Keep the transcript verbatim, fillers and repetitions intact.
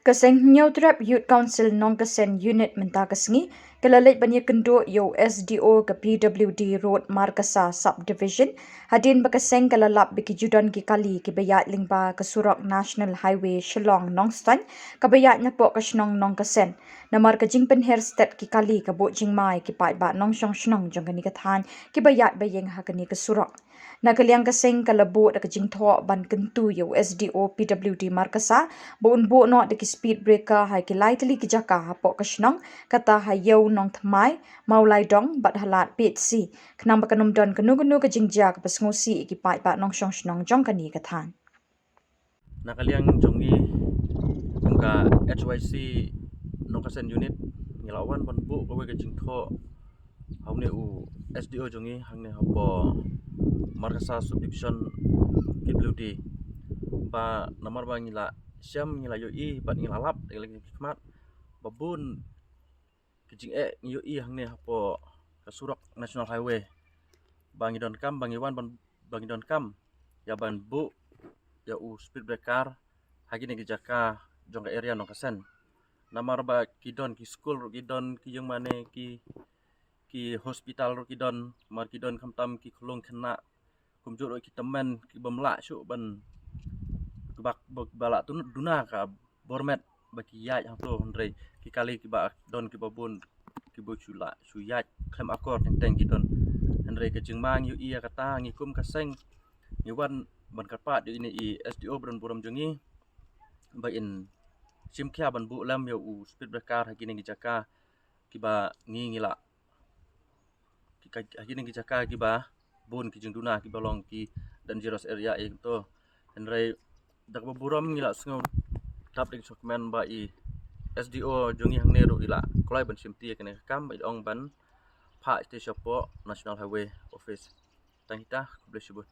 Ka seng Hynñiewtrep Youth Council Nongkasen Unit mynta ka sngi ka la leit ban ïakynduh ïa u S D O ka P W D Road Markasa Subdivision, hadien ba ka seng ka la lap ba ki ju don ki kali kiba ïaid lyngba ka surok National Highway Shillong Nongstoiñ kaba ïaid napoh ka shnong Nongkasen. Namar ka jingpynher stet ki kali ka buh jingma ïa ki paidbah nongshong shnong jong kane ka thaiñ kiba ïaid ba ïeng ha kane ka surok. Na ka liang ka seng ka la buh da ka jingthoh ban kyntu ïa u S D O P W D Markasa ba un buh noh da ki speed breaker ha ki lai tylli ki jaka hapoh ka shnong, kata ha Ïew Nongthymmai, Mawlaidong bad ha Lad P H C, khnang ba kan ym don kano kano ka jingjia kaba sngewsih ïa ki paidbah nongshong shnong jong kane ka thaiñ. Na ka liang jong ngi kum ka H Y C Nongkasen Unit, ngi la wan ban buh kawei ka jingthoh ha une u S D O jong ngi hangne hapoh Markasa Subdivision P W D, ba namar ba ngi la shem, ngi la ïohi bad ngi la lap da ki la ki khmat ba bun ki jingeh ngi ïohi hangne hapoh ka surok National Highway, ba ngi donkam, ba ngi wan ban, ba ngi donkam ïa ban buh ïa u speed breaker ha kine ki jaka jong ka area Nongkasen. Namar ba ki don ki skul ruh, ki don ki ïing mane, ki, ki hospital ruh ki don, namar ki don khamtam ki khyllung khynnah, kumjuh ruh ki tymmen ki bym lah shuh ban, kiba, ba, ba lah tun duna ka bor met ba ki ïaid hangto, hynrei ki kali kiba don kiba bun kiba shu lah shu ïaid khlem akor teng teng ki don. Hynrei ka jingma ngi ïohi ïa kata, ngi kum ka seng ngi wan ban kyrpad ïa ine i S D O ba don burom jong ngi ba in shim khia ban buh lem ïa u speed breaker ha kine ki jaka kiba ngi, ngi lah ki ka, ha kine ki jaka kiba bun ki jingduna kiba long ki dangerous area ïa kumto. Hynrei da kaba burom ngi la sngew dap da ki shongkmen ba i S D O jong ngi hangne ruh i la kloi ban shimti ïa kane ka kam, ba i ong ban phah sha poh National Highway Office. Tang kita, khublei shibun.